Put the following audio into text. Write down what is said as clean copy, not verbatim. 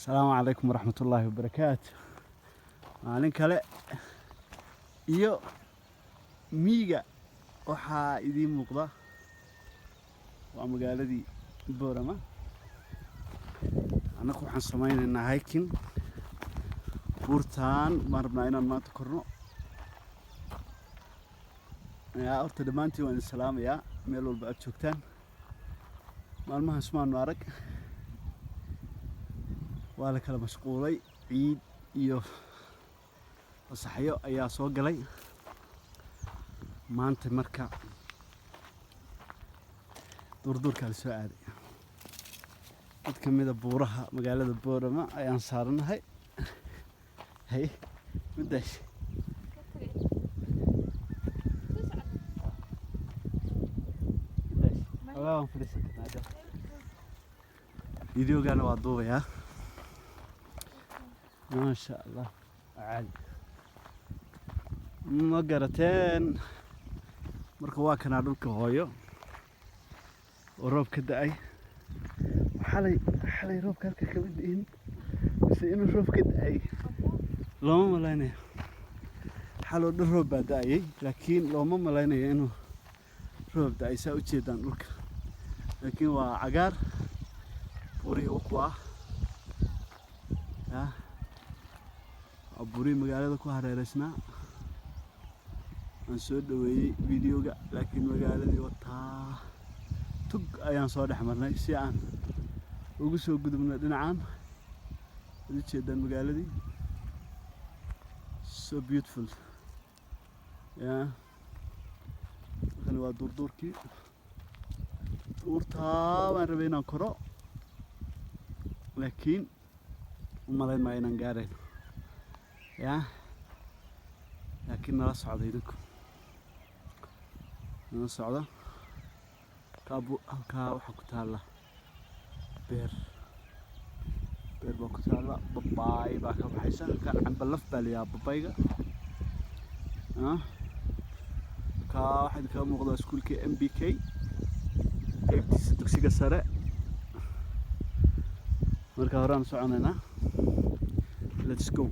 Asalaamu calaykum waraxmatullaahi wabarakaatu. Maalin kale iyo miyiga. Waxaa idiin muuqda waa magaaladii Boorama. Annagu waxaan samaynaynaa hiking. Buurtaan baan rabnaa inaan maanta korno. Yaa horta, dhammaantiin waan idin salaamayaa meel walba aad joogtaan. Maalmahaas maanu arag, waa la kala mashquulay, ciid iyo fasaxyo ayaa soo galay. Maanta marka duurduurkaa la soo aaday. Mid ka mida buuraha magaalada Boorama ayaan saaranahay. Hay midaas. Midaas xogaa waan fadhiisan karnaa hadda. Videogana waa duubayaa. Maasha Allah, waa caadi, ma garateen? Marka waa kanaa dhulka hooyo oo roob ka da'ay xalay. Xalay roobka halka kama di'in, mise inuu roob ka da'ay looma malaynayo. Xaloo dhan roob baa da'ayay, laakiin looma malaynayo inuu roob da'ay. Saa u jeedaan dhulka, laakiin waa cagaar. Buurihii u kuwaa ya waa buurihii magaalada ku hareereysnaa. Waan soo dhaweeyey videoga, laakiin magaaladii wataa. Tug ayaan soo dhex marnay si aan ugu soo gudubno dhinacan. Waad u jeedaan magaaladii, so beautiful. Ya, halkani waa duurduurkii. Buurtaa baan rabay inaan koro, laakiin u malayn maayo inaan gaarayno. Ya, laakiin nala socda idinku, nala socda. Halkaa waxaa ku taalla beer. Beer baa ku taalla, babaay baa ka baxaysa. Halkaan cambalaf baa la yidhaha babayga. Halkaa waxaa idinkaga muuqda iskuulkii MBK, qeybtiisa dugsiga sare. Marka horaan soconaynaa. Let's go.